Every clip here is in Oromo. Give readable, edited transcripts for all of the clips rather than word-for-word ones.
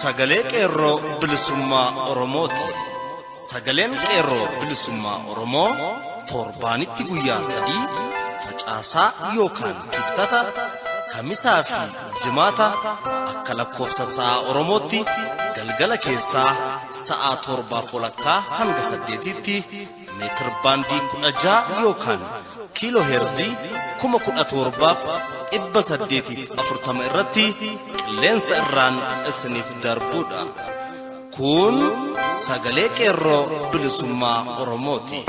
Sagalee Qeerroo Bilisummaa Oromooti. Sagaleen Qeerroo Bilisummaa Oromoo torbaanitti guyyaa 3, Facaasaa yookaan Kibxata, Kamisaa fi Jimaata, akka lakkoofsa sa'a Oromootti galgala keessaa sa'a 7:30 hanga 8tti meetir baandii 16 yookaan kiiloo heerzii 17,840 irratti qilleensa irraan isiniif darbuudha. Kun Sagalee Qeerroo Bilisummaa Oromooti.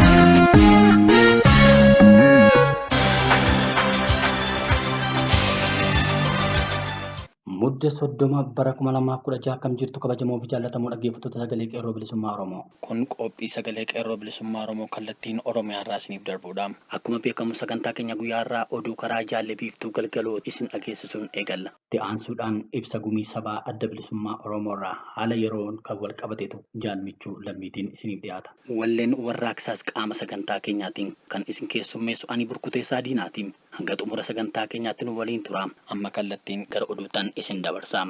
Mudde 30 bara 2016 akkam jirtu kabajamoo fi jaallatamoo dhaggeeffattoota Sagalee Qeerroo Bilisummaa Oromoo. Kun qophii Sagalee Qeerroo Bilisummaa Oromoo kallattiin Oromiyaa irraa isiniif darbuudha. Akkuma beekamu sagantaa keenya guyyaa har'aa oduu karaa Jaalle Biiftuu Galgaloo isin dhageessisuun eegalla. Itti aansuudhaan ibsa Gumii Sabaa Adda Bilisummaa Oromoo irraa haala yeroon kan wal qabatetu Jaal Michuu Lammiitiin isiniif dhiyaata. Walleen warraaqsaas qaama sagantaa keenyaatiin kan isin keessummeessu ani Burkuteessaa Diinaati. Hanga xumura sagantaa keenyaatti nu waliin turaa. Amma kallattiin gara oduuttan isin dabarsa.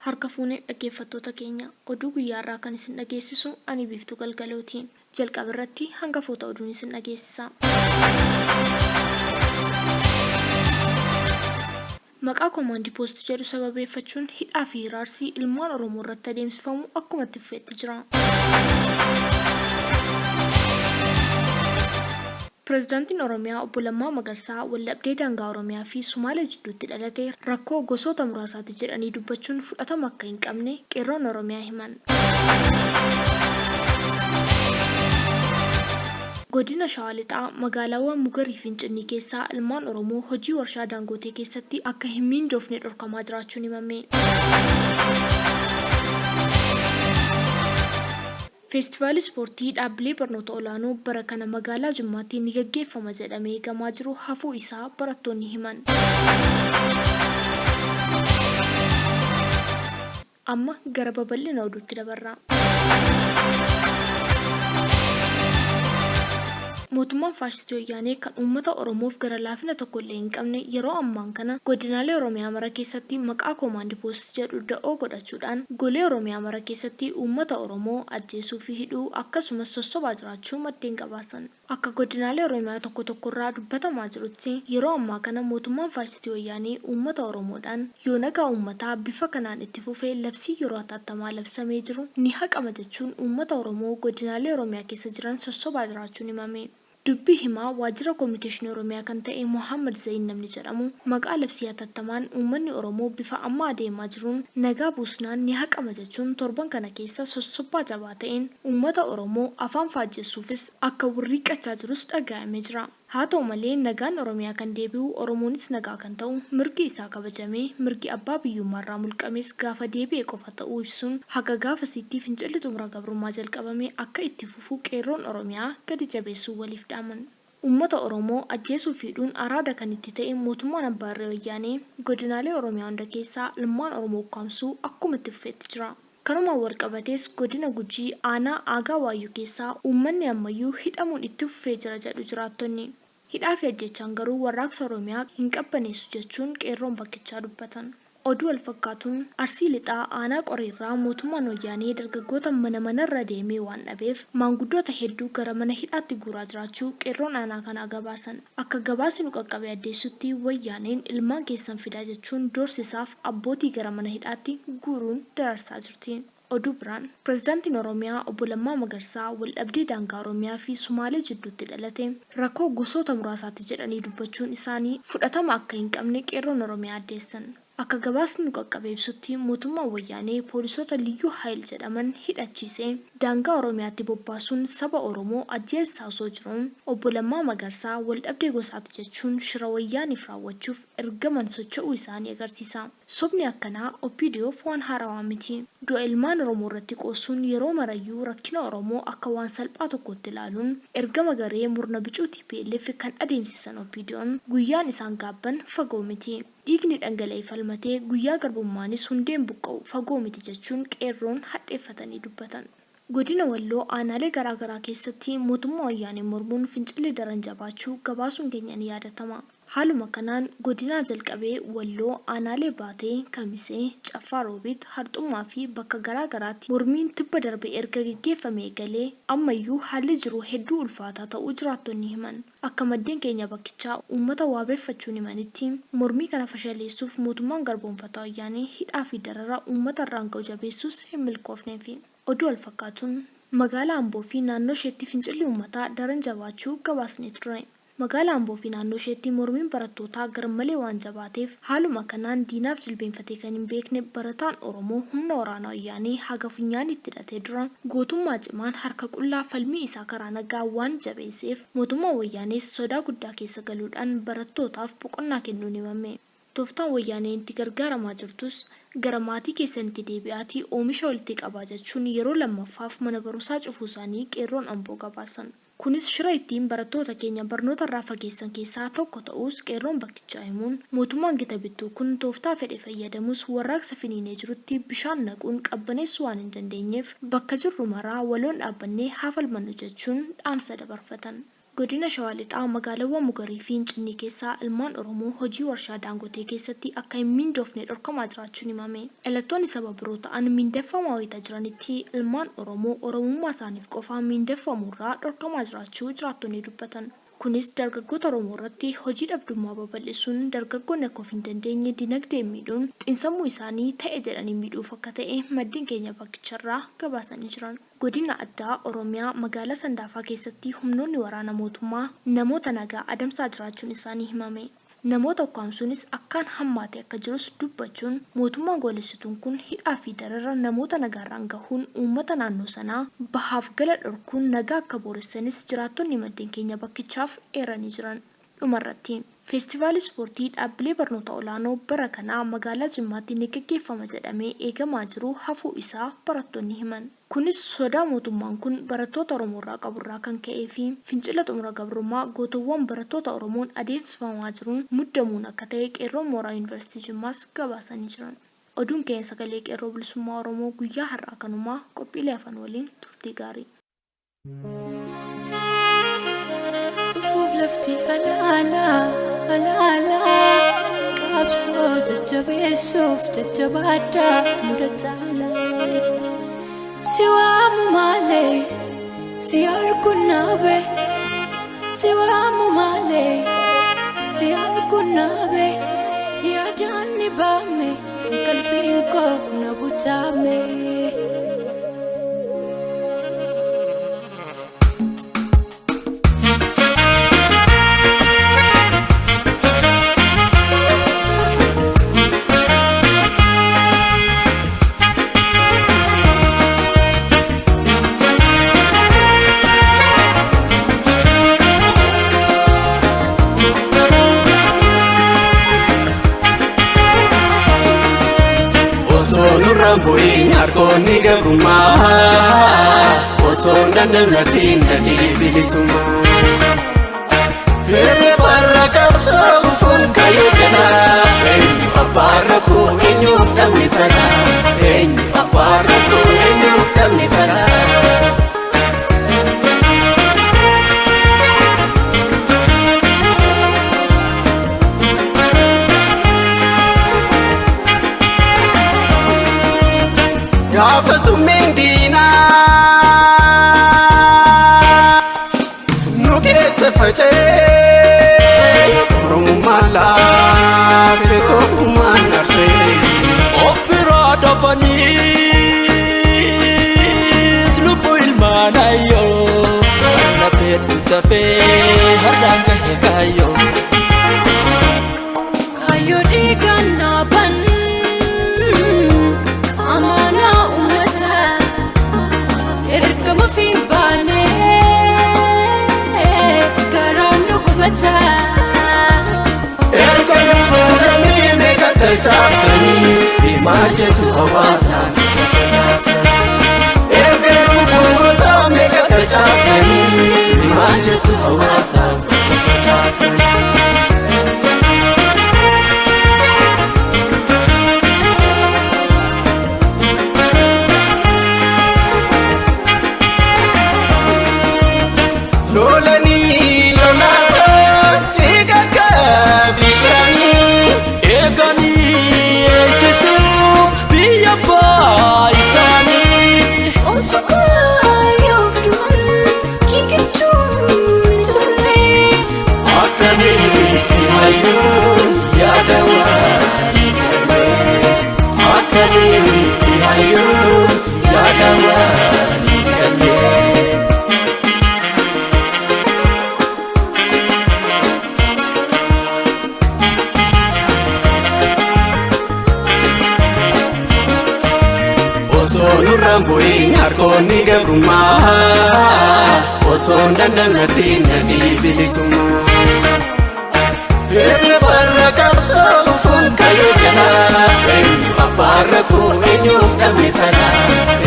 Harka fuune dhaggeeffattoota keenya. Oduu guyyaa har'aa kan isin dhageessisu ani Biiftuu Galgalooti. Jalqaba irratti hangafoota oduun isin dhageessisa. Maqaa Komaandi Poost jedhu sababeeffachuun hidhaa fi hiraarsi ilmaan Oromoo irratti adeemsifamu akkuma itti fufetti jira. Pirezidaantiin Oromiyaa Obbo Lammaa Magarsaa waldhabdee daangaa Oromiyaa fi Sumaalee jidduutti dhalate rakkoo gosoota muraasaati jedhanii dubbachuun fudhatama akka hin qabne Qeerroon Oromiyaa himan. Godina Shawaa Lixaa magaalaawwan Mugarii fi Incinnii keessaa ilmaan Oromoo hojii warshaa Daangootee keessatti akka hin miindoofne dhorkamaa jiraachuun himame. Feestivaalii Ispoortii dhaabbilee barnoota olaanoo bara kana magaalaa Jimmaatti ni gaggeeffama jedhamee eegamaa jiru hafuu isaa barattoonni himan. Amma gara babal'ina oduutti dabarra. Mootummaan faashistii Wayyaanee kan uummata Oromoof gara laafina tokko illee hin qabne yeroo ammaan kana godinaalee Oromiyaa mara keessatti maqaa Koomaandi Poost jedhu da'oo godhachuudhaan golee Oromiyaa mara keessatti uummata Oromoo ajjeesuu fi hidhuu akkasumas sossobaa jiraachuu maddeen gabaasan. Akka godinaalee Oromiyaa tokko tokkorraa dubbatamaa jirutti yeroo ammaa kana mootummaan faashistii Wayyaanee uummata Oromoodhaan yoo nagaa uummataa bifa kanaan itti fufe labsiin yeroo hataattamaa labsamee jiru ni haqama jechuun uummata Oromoo godinaalee Oromiyaa keessa jiran sossobaa jiraachuun himame. Dubbii himaa waajjira kominikeeshinii Oromiyaa kan ta'e Mohaammad Zayin namni jedhamu maqaa labsii hatattamaan uummanni Oromoo bifa amma adeemaa jiruun nagaa buusnaan ni haqama jechuun torban kana keessa sossobbaa jabaa ta'een uummata Oromoo afaan faajjessuufis akka wirriiqqachaa jirus dhagayamee jira. Haa ta'u malee nagaan Oromiyaa kan deebi'u, Oromoonis nagaa kan ta'u, mirgi isaa kabajamee, mirgi abbaa biyyummaa irraa mulqames gaafa deebi'e qofa ta'uu ibsuun haga gaafasiitti fincilli xumura gabrummaa jalqabame akka itti fufu Qeerroon Oromiyaa gadi jabeessuun waliif dhaaman. Uummata Oromoo ajjeesuu fi hidhuun araada kan itti ta'e mootummaan abbaa irree Wayyaanee godinaalee Oromiyaa hunda keessaa ilmaan Oromoo ukkaamsuu akkuma itti fufetti jira. Kanumaan wal qabatees godina Gujii aanaa Aagaa Waayyuu keessaa uummanni ammayyuu hidhamuun itti fufee jira jedhu jiraattonni. Hidhaa fi ajjeechaan garuu warraaqsa Oromiyaa hin qabbaneessu jechuun qeerroon bakkichaa dubbatan. Oduu wal fakkaatuun Arsii Lixaa aanaa Qoreerraa mootummaan Wayyaanee dargaggoota mana manarra deemee waan dhabeef maanguddoota hedduu gara mana hidhaatti guuraa jiraachuu qeerroon aanaa kanaa gabaasan. Akka gabaasi nu qaqqabe addeessutti Wayyaaneen ilmaan keessan fidaa jechuun doorsisaaf abbootii gara mana hidhaatti guuruun dararsaa jirti. Oduu biraan, Pirezidaantiin Oromiyaa Obbo Lammaa Magarsaa waldhabdee daangaa Oromiyaa fi Sumaalee jidduutti dhalate rakkoo gosoota muraasaati jedhanii dubbachuun isaanii fudhatama akka hin qabne Qeerroon Oromiyaa addeessan. Akka gabaasni nu qaqqabe ibsutti mootummaan Wayyaanee poolisoota Liyyuu Hayil jedhaman hidhachiisee daangaa Oromiyaatti bobbaasuun saba Oromoo ajjeessaa osoo jiruu Obbo Lammaa Magarsaa waldhabdee gosaati jechuun shira Wayyaaniif raawwachuuf ergaman socho'uu isaanii agarsiisa. Sobni akkanaa OPDOf waan haarawaa miti. Du'a ilmaan Oromoo irratti qoosuun yeroo marayyuu rakkina Oromoo akka waan salphaa tokkootti ilaaluun ergama garee murna bicuu tplf kan adeemsisan OPDOn guyyaan isaan gaabban fagoo miti. Dhiigni dhangala'e falmatee guyyaa garbummaanis hundeen buqqa'u fagoo miti jechuun Qeerroon hadheeffatanii dubbatan. Godina Walloo aanaalee garaagaraa keessatti mootummaa wayyaanee mormuun fincilli daran jabaachuu gabaasuun keenya ni yaadatama. Haaluma kanaan godinaa jalqabee Walloo aanaalee Baatee, Kamisee, Caffaa Roobiit, Harxummaa fi bakka garaagaraatti mormiin tibba darbe erga geggeeffamee eegalee ammayyuu haalli jiru hedduu ulfaataa ta'uu jiraattonni himan. Akka maddeen keenya bakkichaa uummata waabeeffachuun himanitti mormii kana fashaleessuuf mootummaan garboomfataa wayyaanee hidhaa fi dararaa uummata irraan ga'u jabeessus hin milkoofneefi. Oduu wal fakkaatuun magaalaa Amboo fi naannoo isheetti fincilli uummataa daran jabaachuu gabaasnee ture. Magaalaa Amboo fi naannoo isheetti mormiin barattootaa garmalee waan jabaateef haaluma kanaan diinaaf jilbeenfatee kan hin beekne barataan Oromoo humna waraanaa wayyaanee haga funyaanitti hidhatee dura gootummaa cimaan harka qullaa falmii isaa karaa nagaa waan jabeesseef mootummaa wayyaanees sodaa guddaa keessa galuudhaan barattootaaf boqonnaa kennuun himame. Tooftaan wayyaaneen itti gargaaramaa jirtus gara maatii keessanitti deebi'aatii oomisha walitti qabaa jechuun yeroo lammaffaaf mana barumsaa cufuu isaanii qeerroon Amboo gabaasan. Kunis shira ittiin barattoota keenya barnoota irraa fageessan keessaa tokko ta'us qeerroon bakkichaa himuun mootummaan gita bittuu kun tooftaa fedhe fayyadamus warraaqsa finiinee jirutti bishaan naquun qabbaneessuu waan hin dandeenyeef bakka jirru maraa waloon dhaabbannee haa falmannu jechuun dhaamsa dabarfatan. Godina Shawaa Lixaa magaalaawwan Mugarii fi Hincinnii keessaa ilmaan Oromoo hojii warshaa Daangotee keessatti akka hin miindoofne dhorkamaa jiraachuun himame. Dhalattoonni saba biroo ta'an miindeffamaa wayita jiranitti ilmaan Oromoo Oromummaa isaaniif qofa miindeffamuurraa dhorkamaa jiraachuu jiraattonni dubbatan. Kunis dargaggoota Oromoo irratti hojii dhabdummaa babal'isuun dargaggoonni akka of hin dandeenye dinagdee miidhuun xiinsammuu isaanii ta'e jedhanii miidhuuf akka ta'e maddeen keenya bakkicharraa gabaasanii jiran. Godina addaa Oromiyaa magaalaa Sandaafaa keessatti humnoonni waraana mootummaa namoota nagaa adamsaa jiraachuun isaanii himame. Namoota ukkaamsuunis akkaan hammaate akka jirus dubbachuun mootummaan goolessituun kun hidhaa fi darara namoota nagaarraan gahuun uummata naannoo sanaa bahaaf gala dhorkuun nagaa akka booressanis jiraattonni maddeen keenya bakkichaaf eeranii jiran. Dhumarratti feestivaalii ispoortii dhaabbilee barnoota olaanoo bara kanaa magaalaa Jimmaatti ni gaggeeffama jedhamee eegamaa jiru hafuu isaa barattoonni himan. Kunis sodaa mootummaan kun barattoota Oromoo irraa qaburraa kan ka'ee fi fincila xumura gabrummaa gootowwan barattoota Oromoon adeemsifamaa jiruun muddamuun akka ta'e qeerroon mooraa Yuunivarsiitii Jimmaas gabaasanii jiran. Oduun keenya sagalee qeerroo bilisummaa Oromoo guyyaa har'aa kanumaa qophiilee hafan waliin turtii gaarii. Dhufuuf lafti alaalaa alaalaa qabsoo jajjabeessuuf jajjabaadhaa hunda caalaa. Si waamu malee si arguun naabe si waamu malee si arguun naabe yaadaan ni baame qalbiin koo na butaame. Osoo nurraan bu'iin harkoonni gabrummaa osoo hin dandamatiin nadhii bilisummaa. Firri farra qabsoo gufuun kaayyoo jalaa eenyu abbaan rakkoo eenyuuf namni fara eenyu abbaan rakkoo eenyuuf namni fara. Gaafa summiin diinaa nu keessa faca'ee Oromummaan laafee tokkummaan darbee. Of biraa dhabaniit lubbuu ilmaan ayyoo har'a feetu tafee har'aan gahe kaayyoo. Kaayyoo dhiigaan dhaaban amaanaa uummataa ergama fi baanee garaan nu gubataa. Erga lubbuudhamii meeqa tachaaftanii himaa jettu hawaasaan Erga lubbuutaa meeqa tachaaftanii himaa jettu hawaasaan nurraan bu'iin harkoonni gabrummaa osoo hin dandamatiin nadii bilisummaa. Firri farra qabsoo dhufuun kayyoo jalaa eenyu abbaan rakkoo eenyuuf dhabne falaa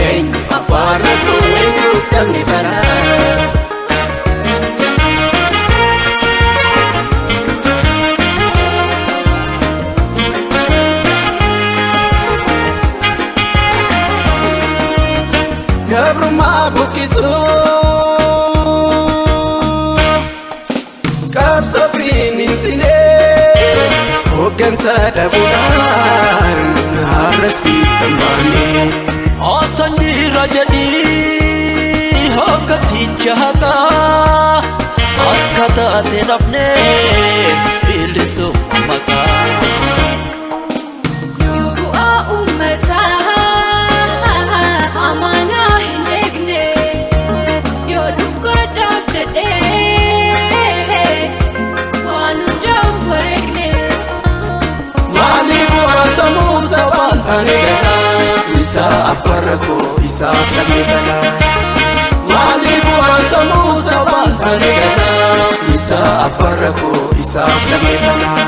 eenyu abbaan rakkoo eenyuuf dhabne falaa. Gabrummaa buqqisuuf qabsoo finiinsinee hooggansa dhabuudhaan har'as fiixan baanee. Osoo jira jedhii hoogganticha haqaa akka taate nafnee bilisummaa maqaa. Yoo bu'aa uummataa amaanaa hin eegne, yoo dhugaadhaaf jedhee waan hundaaf wareegne. Maali bu'aan sammuu sabaan taane galaa isaa abbaan rakkoo isaaf dhabne falaa. Maali bu'aan sammuu sabaan taane galaa isaa abbaan rakkoo isaaf dhabne falaa.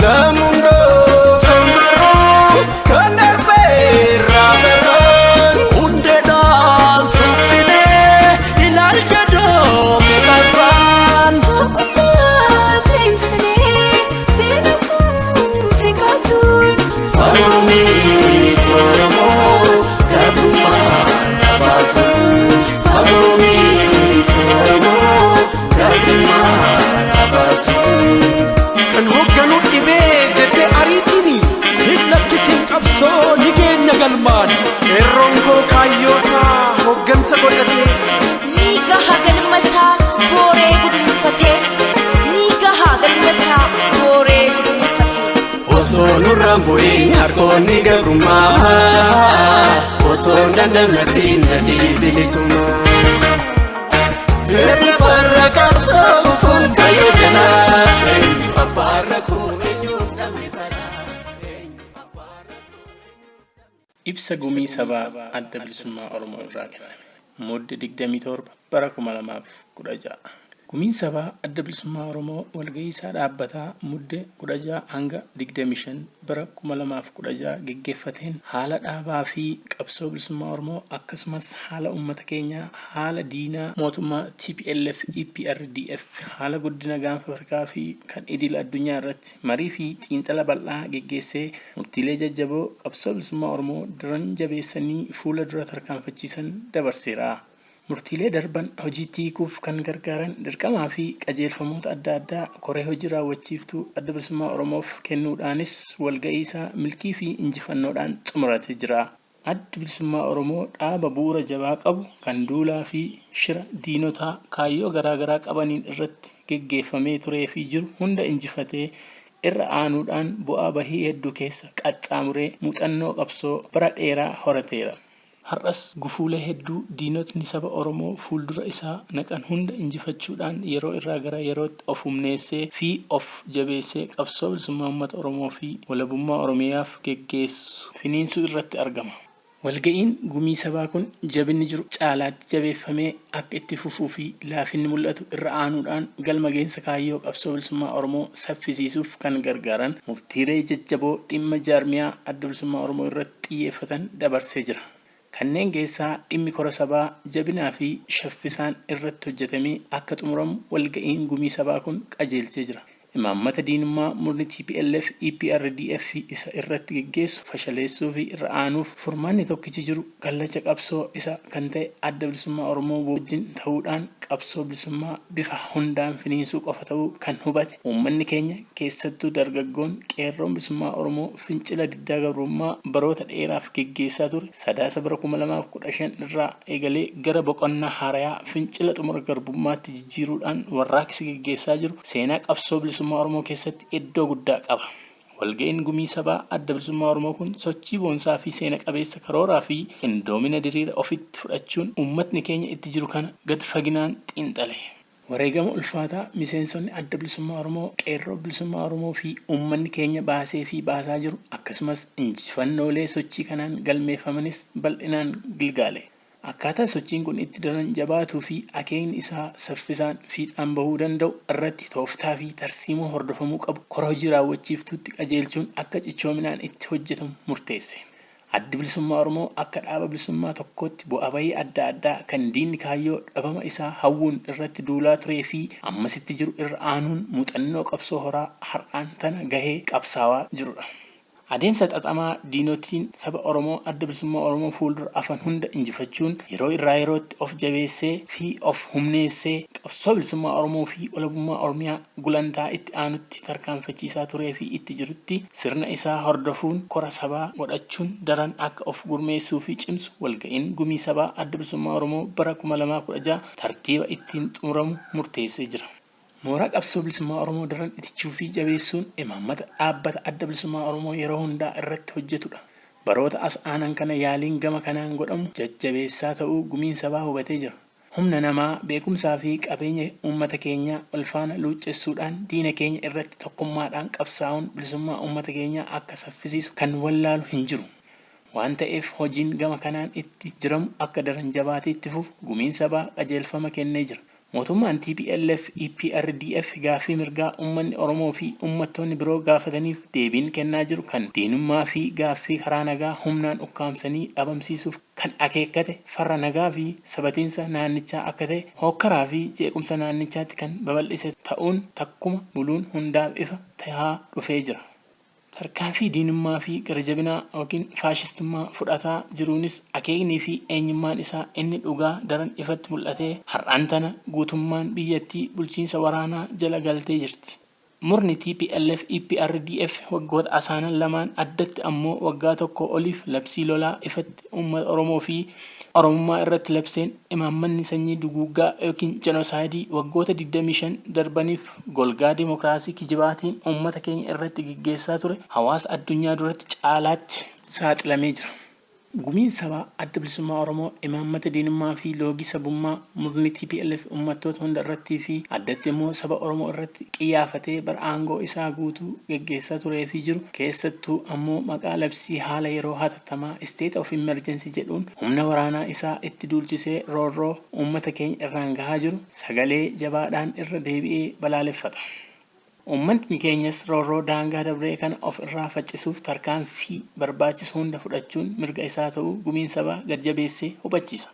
Lamundoo kan barruu kan darbee irraa barraan. Hundeedhaan suphinee ilaalcha doome qarraan. Tokkummaa cimsinee seera kunuunfi kaasuun. Fagoomii Oromoo garbummaa irraa baasu. Fagoomii Oromoo garbummaa irraa baasu. Kan hoogganuu dhibee jettee ariitiin Hin lakkisiin qabsoo ni geenya galmaan. Qeerroon koo kaayyoosaa hooggansa godhatee Ni gaha galmasaa booree gudunfatee. Ni gaha galmasaa booree gudunfatee. Osoo nurraan bu'iin harkoonni gabrummaa osoo hin dandamatiin nadii bilisummaa. Firri farra qabsoo dhufuun kayyoo jalaa eenyu abbaan rakkoo eenyuuf dhabne falaa eenyu abbaan rakkoo. Ibsa Gumii Sabaa Adda Bilisummaa Oromoo irraa kenname. Mudde 27 bara 2016. Gumiin Sabaa Adda Bilisummaa Oromoo walgahii isaa dhaabbataa Mudde 16 hanga 25 bara 2016 geggeeffateen haala dhaabaa fi qabsoo bilisummaa Oromoo akkasumas haala uummata keenyaa, haala diinaa mootummaa TPLF EPRDF, haala guddina gaanfa Afrikaa fi kan idil addunyaa irratti marii fi xiinxala bal'aa geggeessee murtiilee jajjaboo qabsoo bilisummaa Oromoo daran jabeessanii fuula dura tarkaanfachiisan dabarseera. Murtiilee darban hojiitti hiikuuf kan gargaaran dirqamaa fi qajeelfamoota adda addaa koree hojii raawwachiiftuu Adda Bilisummaa Oromoof kennuudhaanis walga'ii isaa milkii fi injifannoodhaan xumuratee jira. Addi Bilisummaa Oromoo dhaaba bu'uura jabaa qabu kan duulaa fi shira diinotaa kaayyoo garaa garaa qabaniin irratti geggeeffamee turee fi jiru hunda injifatee irra aanuudhaan bu'aa bahii hedduu keessa qaxxaamuree muuxannoo qabsoo bara dheeraa horateera. Har'as gufuulee hedduu diinotni saba Oromoo fuuldura isaa naqan hunda injifachuudhaan yeroo irraa gara yerootti of humneessee fi of jabeessee qabsoo bilisummaa uummata Oromoo fi walabummaa Oromiyaaf geggeessu finiinsuu irratti argama. Walga'iin gumii sabaa kun jabinni jiru caalaatti jabeeffamee akka itti fufuu fi laafinni mul'atu irra aanuudhaan galma geensa kaayyoo qabsoo bilisummaa Oromoo saffisiisuuf kan gargaaran murtiilee jajjaboo dhimma jaarmiyaa Adda Bilisummaa Oromoo irratti xiyyeeffatan dabarsee jira. Kanneen keessaa dhimmi kora sabaa jabinaa fi shaffisaan irratti hojjetamee akka xumuramu walga'iin gumii sabaa kun qajeelchee jira. Imaammata diinummaa murni TPLF EPRDF isa irratti geggeessu fashaleessuu fi irra aanuuf furmaanni tokkichi jiru kallacha qabsoo isa kan ta'e Adda Bilisummaa Oromoo wajjin ta'uudhaan qabsoo bilisummaa bifa hundaan finiinsuu qofa ta'uu kan hubate uummanni keenya keessattuu dargaggoon qeerroon bilisummaa Oromoo fincila diddaa gabrummaa baroota dheeraaf geggeessaa ture Sadaasa bara 2015 irraa eegalee gara boqonnaa haarayaa fincila xumura garbummaatti jijjiiruudhaan warraaqsi geggeessaa jiru seenaa qabsoo bilisummaa Oromoo keessatti iddoo guddaa qaba. Walga'iin Gumii Sabaa Adda Bilisummaa Oromoo kun sochii boonsaa fi seena qabeessa karooraa fi qindoomina diriira ofitti fudhachuun uummatni keenya itti jiru kana gad faginaan xiinxale. Wareegama ulfaataa miseensonni Adda Bilisummaa Oromoo, Qeerroo Bilisummaa Oromoo fi uummanni keenya baasee fi baasaa jiru akkasumas injifannoolee sochii kanaan galmeeffamanis bal'inaan gilgaale. Akkaataa sochiin kun itti daran jabaatuu fi akeekni isaa saffisaan fiixaan bahuu danda'u irratti tooftaa fi tarsiimoo hordofamuu qabu kora hojii raawwachiiftuutti qajeelchuun akka cichoominaan itti hojjetamu murteesse. Addi Bilisummaa Oromoo akka dhaaba bilisummaa tokkootti bu'aa bahii adda addaa kan diinni kaayyoo dhabama isaa hawwuun irratti duulaa turee fi ammasitti jiru irra aanuun muuxannoo qabsoo horaa har'aan tana gahee qabsaawaa jirudha. Adeemsa xaxamaa diinotiin saba Oromoo Adda Bilisummaa Oromoo fuuldura afan hunda injifachuun yeroo irraa yerootti of jabeessee fi of humneessee qabsoo bilisummaa Oromoo fi walabummaa Oromiyaa gulantaa itti aanutti tarkaanfachiisaa turee fi itti jirutti sirna isaa hordofuun kora sabaa godhachuun daran akka of gurmeessuu fi cimsu walga'iin Gumii Sabaa Adda Bilisummaa Oromoo bara 2016 tartiiba ittiin xumuramu murteessee jira. Mooraa qabsoo bilisummaa Oromoo daran itichuu fi jabeessuun imaammata dhaabbata Adda Bilisummaa Oromoo yeroo hundaa irratti hojjetudha. Baroota as aanan kana yaaliin gama kanaan godhamu jajjabeessaa ta'uu Gumiin Sabaa hubatee jira. Humna namaa, beekumsaa fi qabeenya uummata keenyaa walfaana luuccessuudhaan diina keenya irratti tokkummaadhaan qabsaa'uun bilisummaa uummata keenyaa akka saffisiisu kan wallaalu hin jiru. Waan ta'eef hojiin gama kanaan itti jiramu akka daran jabaatee itti fufu Gumiin Sabaa qajeelfama kennee jira. Mootummaan tplf, EPRDF gaaffii mirgaa uummanni Oromoo fi uummattoonni biroo gaafataniif deebiin kennaa jiru kan diinummaa fi gaaffii karaa nagaa humnaan ukkaamsanii dhabamsiisuuf kan akeekkate farra nagaa fi sabatiinsa naannichaa akka ta'e hookkaraa fi jeequmsa naannichaatti kan babal'ise ta'uun takkuma buluun hundaaf ifa tahaa dhufee jira. Tarkaanfii diinummaa fi gara-jabinaa yookiin faashistummaa fudhataa jiruunis akeeknii fi eenyummaan isaa inni dhugaa daran ifatti mul'atee har'aan tana guutummaan biyyattii bulchiinsa waraanaa jala galtee jirti. Murni tplf, EPRDF waggoota asaanan lamaan addatti ammoo waggaa tokkoo oliif labsii lolaa ifatti uummata Oromoo fi Oromummaa irratti labseen imaammanni sanyii duguuggaa yookiin jenosaayidii waggoota 25 darbaniif golgaa dimokiraasii kijibaatiin uummata keenya irratti geggeessaa ture hawaasa addunyaa duratti caalaatti saaxilamee jira. Gumiin Sabaa Adda Bilisummaa Oromoo imaammata diinummaa fi loogii sabummaa murni tplf uummattoota hunda irrattii fi addatti immoo saba Oromoo irratti qiyyaafatee bara aangoo isaa guutuu geggeessaa turee fi jiru keessattuu ammoo maqaa labsii haala yeroo hatattamaa state of emergency jedhuun humna waraanaa isaa itti duulchisee roorroo uummata keenya irraan gahaa jiru sagalee jabaadhaan irra deebi'ee balaaleffata. Uummatni keenyas roorroo daangaa dabree kana of irraa faccisuuf tarkaanfii barbaachisu hunda fudhachuun mirga isaa ta'uu Gumiin Sabaa gad jabeessee hubachiisa.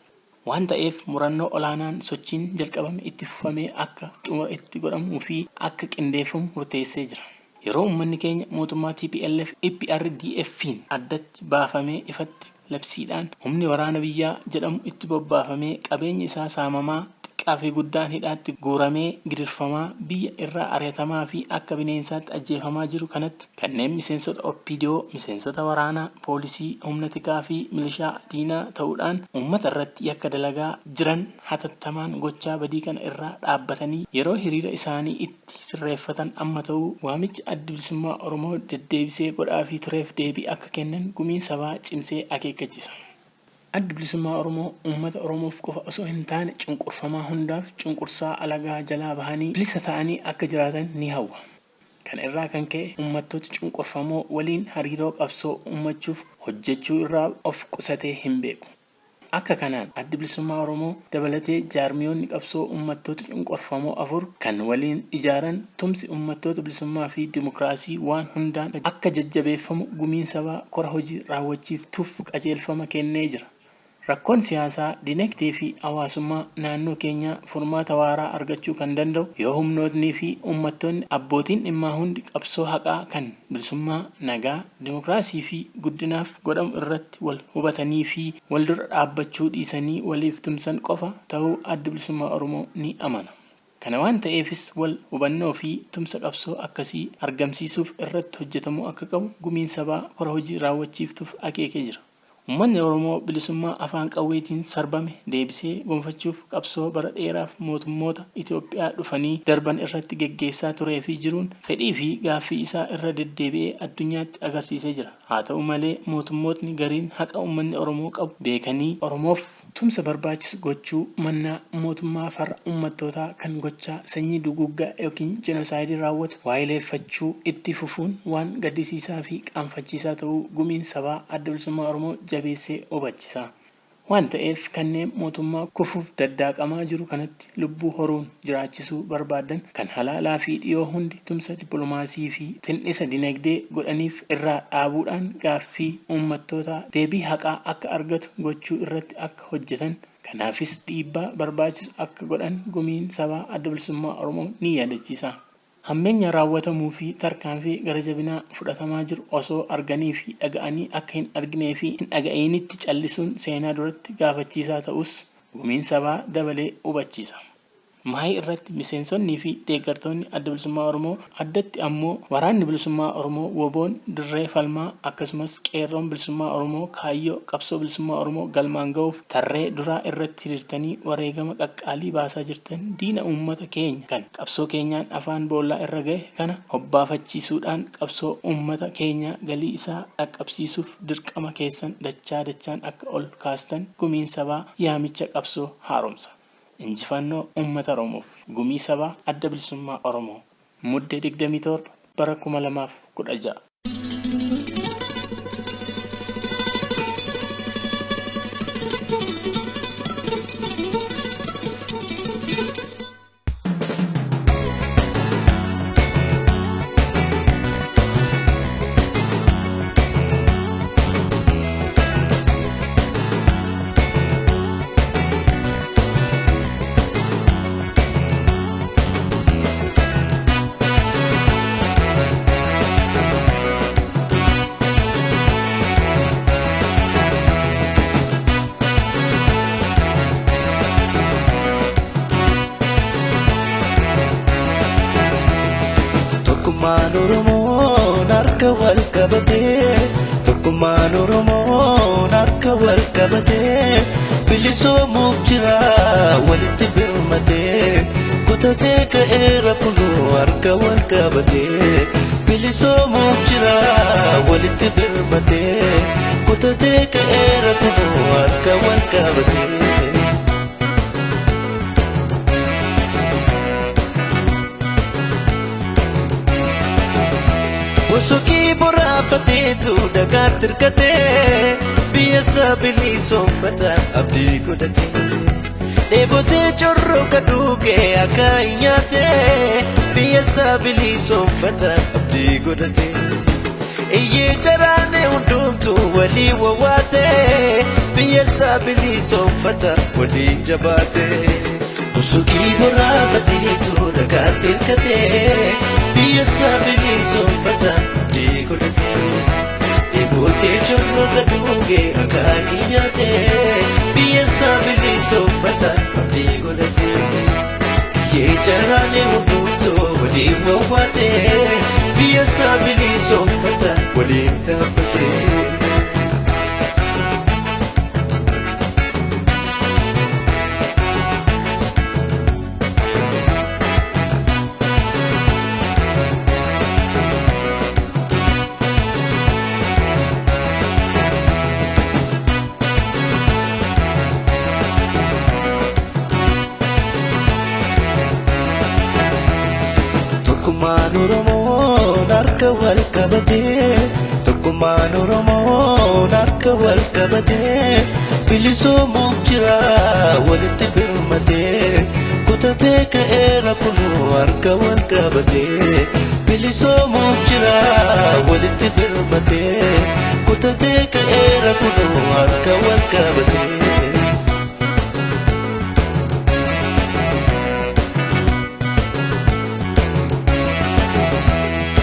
Waan ta'eef murannoo olaanaan sochiin jalqabame itti fufamee akka xumura itti godhamuu fi akka qindeeffamu murteessee jira. Yeroo uummanni keenya mootummaa tplf EPRDF'n addatti baafamee ifatti labsiidhaan humni waraana biyyaa jedhamu itti bobbaafamee qabeenyi isaa saamamaa, xiqqaa fi guddaan hidhaatti guuramee gidirfamaa, biyya irraa ari'atamaa fi akka bineensaatti ajjeefamaa jiru kanatti kanneen miseensota OPDO, miseensota waraanaa, poolisii, humna tikaa fi milishaa diinaa ta'uudhaan uummata irratti yakka dalagaa jiran hatattamaan gochaa badii kana irraa dhaabbatanii yeroo hiriira isaanii itti sirreeffatan amma ta'uu waamicha Addi Bilisummaa Oromoo deddeebisee godhaafii tureef deebii akka kennan Gumiin Sabaa cimsee akeekkachisa. Addi Bilisummaa Oromoo uummata Oromoof qofa osoo hin taane cunqurfamaa hundaaf cunqursaa alagaa jalaa bahanii bilisa ta'anii akka jiraatan ni hawwa. Kana irraa kan ka'e uummattoota cunqurfamoo waliin hariiroo qabsoo uummachuuf hojjechuu irraa of qusatee hin beeku. Akka kanaan Addi Bilisummaa Oromoo dabalatee jaarmiyoonni qabsoo uummattoota cunqurfamoo 4 kan waliin ijaaran tumsi uummattoota bilisummaa fi dimokiraasii waan hundaan akka jajjabeeffamu Gumiin Sabaa kora hojii raawwachiiftuuf qajeelfama kennee jira. Rakkoon siyaasaa, dinagdee fi hawaasummaa naannoo keenyaa furmaata waaraa argachuu kan danda'u yoo humnootnii fi uummattoonni abbootiin dhimmaa hundi qabsoo haqaa kan bilisummaa, nagaa, dimokiraasii fi guddinaaf godhamu irratti wal hubatanii fi wal dura dhaabbachuu dhiisanii waliif tumsan qofa tahuu Addi Bilisummaa Oromoo ni amana. Kana waan ta'eefis wal hubannoo fi tumsa qabsoo akkasii argamsiisuuf irratti hojjetamuu akka qabu Gumiin Sabaa kora hojii raawwachiiftuuf akeekee jira. Uummanni Oromoo bilisummaa afaan qawweetiin sarbame deebisee gonfachuuf qabsoo bara dheeraaf mootummoota Itoophiyaa dhufanii darban irratti geggeessaa turee fi jiruun fedhii fi gaaffii isaa irra deddeebi'ee addunyaatti agarsiisee jira. Haa ta'u malee mootummootni gariin haqa uummanni Oromoo qabu beekanii Oromoof tumsa barbaachisu gochuu mannaa mootummaa farra uummattootaa kan gochaa sanyii duguuggaa yookiin jenosaayidii raawwatu waayileeffachuu itti fufuun waan gaddisiisaa fi qaanfachiisaa ta'uu gumiin sabaa adda bilisummaa Oromoo jabeessee hubachisa. Waan ta'eef kanneen mootummaa kufuuf daddaaqamaa jiru kanatti lubbuu horuun jiraachisuu barbaadan kan halaalaa fi dhiyoo hundi tumsa dippiloomaasii fi tin'isa dinagdee godhaniif irraa dhaabuudhaan gaaffii uummattootaa deebii haqaa akka argatu gochuu irratti akka hojjetan kanaafis dhiibbaa barbaachisu akka godhan gumiin sabaa adda bilisummaa Oromoo ni yaadachiisa. Hammeenya raawwatamuu fi tarkaanfii gara jabinaa fudhatamaa jiru osoo arganii fi dhaga'anii akka hin arginee fi hin dhaga'initti callisuun seenaa duratti gaafachiisaa ta'us gumiin sabaa dabalee hubachiisa. Maayii irratti miseensonnii fi deeggartoonni adda bilisummaa Oromoo addatti ammoo waraanni bilisummaa Oromoo woboon dirree falmaa akkasumas qeerroon bilisummaa Oromoo kaayyoo qabsoo bilisummaa Oromoo galmaan ga'uuf tarree duraa irratti hiriirtanii wareegama qaqqaalii baasaa jirtan diina uummata keenya kan qabsoo keenyaan afaan boollaa irra ga'e kana hobbaafachiisuudhaan qabsoo uummata keenyaa galii isaa dhaqqabsiisuuf dirqama keessan dachaa dachaan akka ol kaastan gumiin sabaa yaamicha qabsoo haaromsa. Injifannoo uummata Oromoof gumii sabaa adda bilisummaa Oromoo Muddee 27 bara 2016. Tokkummaan Oromoon harka wal qabatee Tokkummaan Oromoon harka wal qabatee bilisoomuuf jira walitti birmatee kutatee ka'eera kunuu harka wal qabatee bilisoomuuf jira walitti birmatee kutatee ka'eera kunuu harka wal qabatee. Bosokii boraafateetu dhagaatti hirkatee biyya isaa bilisoomfata abdii godhatee. Dheebotee corroqa duugee akka hin nyaatee biyya isaa bilisoomfata abdii godhatee. Iyyee jaraane hundumtu walii wawwaatee biyya isaa bilisoomfata walii jabaatee. Bosokii boraafateetu dhagaatti hirkatee biyya isaa bilisoomfata abdii godhatee. Dheebotee corroqa duugee akaakii nyaatee biyya isaa bilisoomfata abdii godhatee. Iyyee jaraane hundumtuu waliin wawwaatee biyya isaa bilisoomfata waliin dhaabbatee. Tokkummaan Oromoon harka wal qabatee Tokkummaan Oromoon harka wal qabatee bilisoomuuf jira walitti birmatee kutatee ka'eera kunuu harka wal qabatee bilisoomuuf jira walitti birmatee kutatee ka'eera kunuu harka wal qabatee.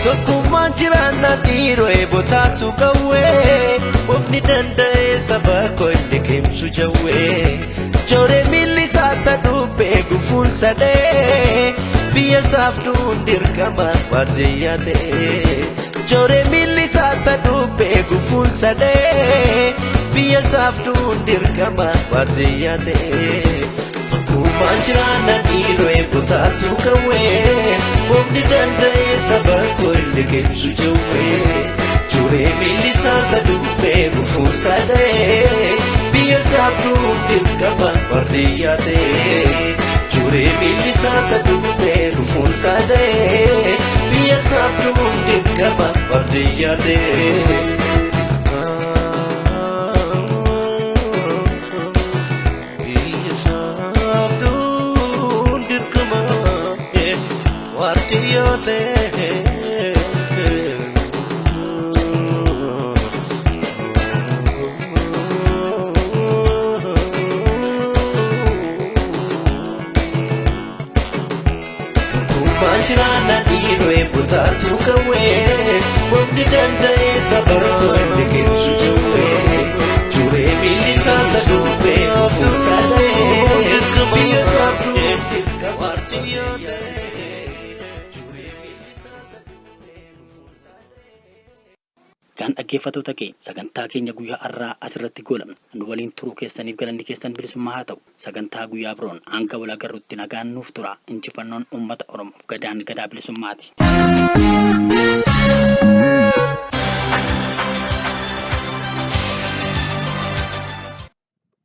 Tokkummaan jiraannaan dhiiroo eebotaatu qawwee Ofni danda'ee saba koo inni keemsu jawwee Jooree miilli isaa saduubbee gufuun sadee Biyya isaaf du'uun dirqama waardiyyaa ta'ee Jooree miilli isaa saduubbee gufuun sadee Biyya isaaf duun dirqama waardiyyaa ta'e. Tokkummaan jiraanna dhiiroo eebbotaatu qawwee. Humni danda'e saba koo hin liqimsu jawwee. Turee miilli isaa sadubbee gufuunsaa dha'ee. Biyya isaaf duun dirqama waardiyyaa ta'e. Turee miilli isaa sadubbee gufuunsaa dha'ee. Biyya isaaf duun dirqama waardiyyaa ta'e. Biyya isaaf duun dirqama waardiyyaa ta'e. Tokkummaan jiraanna dhiiroo eebbotaatu qawwee. Humni danda'e saba koo hin liqimsu jawwee. Turee miilli isaa sadubbee gufuunsaa dha'ee. Biyya isaaf duun dirqama waardiyyaa ta'e. Turee miilli isaa sadubbee gufuunsaa dha'ee. Kan dhaggeeffattoota keenya sagantaa keenya guyyaa har'aa asirratti goolabna. Nu waliin turuu keessaniif galanni keessan bilisummaa haa ta'u. Sagantaa guyyaa biroon hanga wal agarruutti nagaan nuuf tura. Injifannoon uummata Oromoof gadaan gadaa bilisummaati.